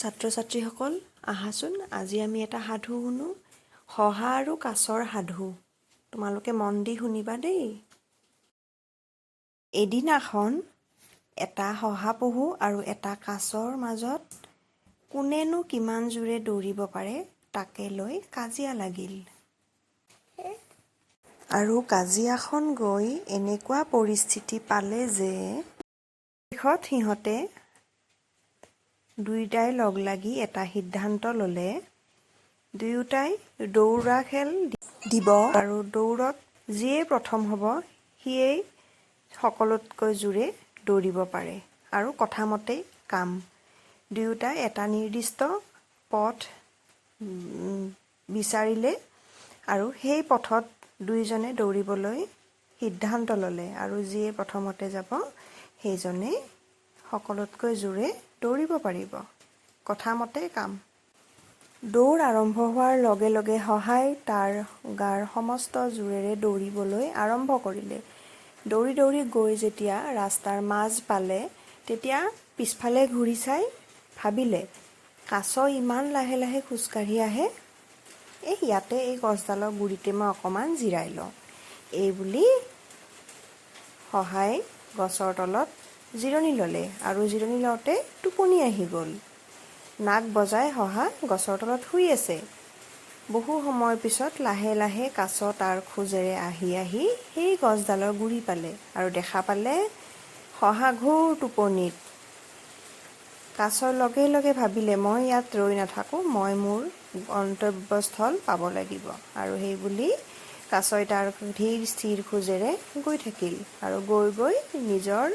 ছাত্ৰ ছাত্ৰীসকল, আহাচোন, আজি আমি এটা সাধু শুনো, শহা আৰু কাছৰ সাধু। তোমালোকে মন দি শুনিবা দেই। এদিনাখন এটা শহাপহু আৰু এটা কাছৰ মাজত কোনেনো কিমান জোৰে দৌৰিব পাৰে তাকে লৈ কাজিয়া লাগিল। আৰু কাজিয়াখন গৈ এনেকুৱা পৰিস্থিতি পালে যে শেষত সিহঁতে দুয়োটাই লগ লাগি এটা সিদ্ধান্ত ল'লে, দুয়োটাই দৌৰা খেল দিব আৰু দৌৰত যিয়ে প্ৰথম হ'ব সিয়েই সকলোতকৈ জোৰে দৌৰিব পাৰে। আৰু কথামতেই কাম। দুয়োটাই এটা নিৰ্দিষ্ট পথ বিচাৰিলে আৰু সেই পথত দুয়োজনে দৌৰিবলৈ সিদ্ধান্ত ল'লে আৰু যিয়ে প্ৰথমতে যাব সেইজনেই সকলোতকৈ জোৰে দৌৰিব পাৰিব। কথামতে কাম। দৌৰ আৰম্ভ হোৱাৰ লগে লগে শহাই তাৰ গাৰ সমস্ত জোৰেৰে দৌৰিবলৈ আৰম্ভ কৰিলে। দৌৰি দৌৰি গৈ যেতিয়া ৰাস্তাৰ মাজ পালে, তেতিয়া পিছফালে ঘূৰি চাই ভাবিলে, কাছ ইমান লাহে লাহে খোজকাঢ়ি আহে, এই ইয়াতে এই গছডালৰ গুৰিতে মই অকণমান জিৰাই লওঁ। এই বুলি শহাই গছৰ তলত জিৰণি ল'লে আৰু জিৰণি লওঁতে টোপনি আহি গ'ল। নাক বজাই শহা গছৰ তলত শুই আছে। বহু সময়ৰ পিছত লাহে লাহে কাছ তাৰ খোজেৰে আহি আহি সেই গছডালৰ গুৰি পালে আৰু দেখা পালে শহা ঘোৰ টোপনিত। কাছৰ লগে লগে ভাবিলে, মই ইয়াত ৰৈ নাথাকোঁ, মই মোৰ গন্তব্যস্থল পাব লাগিব। আৰু সেই বুলি কাছই তাৰ ধীৰ স্থিৰ খোজেৰে গৈ থাকিল আৰু গৈ গৈ নিজৰ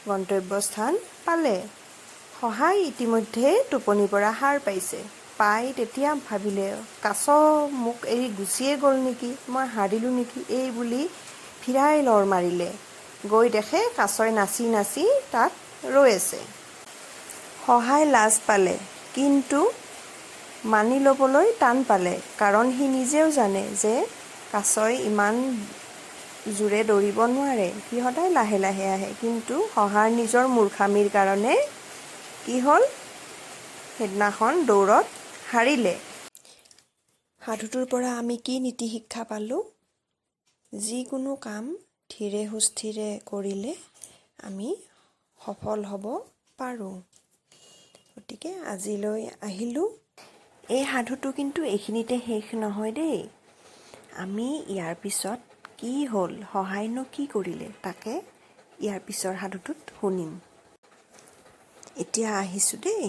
গন্তব্যস্থান পালে। শহাই ইতিমধ্যে টোপনিৰ পৰা সাৰ পাইছে। পাই তেতিয়া ভাবিলে, কাছ মোক এৰি গুচিয়ে গ'ল নেকি, মই হাৰিলোঁ নেকি? এই বুলি ফিৰাই লৰ মাৰিলে। গৈ দেখে কাছই নাচি নাচি তাত ৰৈ আছে। শহাই লাজ পালে, কিন্তু মানি ল'বলৈ টান পালে, কাৰণ সি নিজেও জানে যে কাছই ইমান জোৰে দৌৰিব নোৱাৰে, সি সদায় লাহে লাহে আহে। কিন্তু শহাৰ নিজৰ মূৰ্খামিৰ কাৰণে কি হ'ল? সেইদিনাখন দৌৰত হাৰিলে। সাধুটোৰ পৰা আমি কি নীতি শিক্ষা পালোঁ? যিকোনো কাম ধীৰে সুস্থিৰে কৰিলে আমি সফল হ'ব পাৰোঁ। গতিকে আজিলৈ আহিলোঁ। এই সাধুটো কিন্তু এইখিনিতে শেষ নহয় দেই। আমি ইয়াৰ পিছত কি হ'ল, শহাইনো কি কৰিলে, তাকে ইয়াৰ পিছৰ সাধুটোত শুনিম। এতিয়া আহিছোঁ দেই।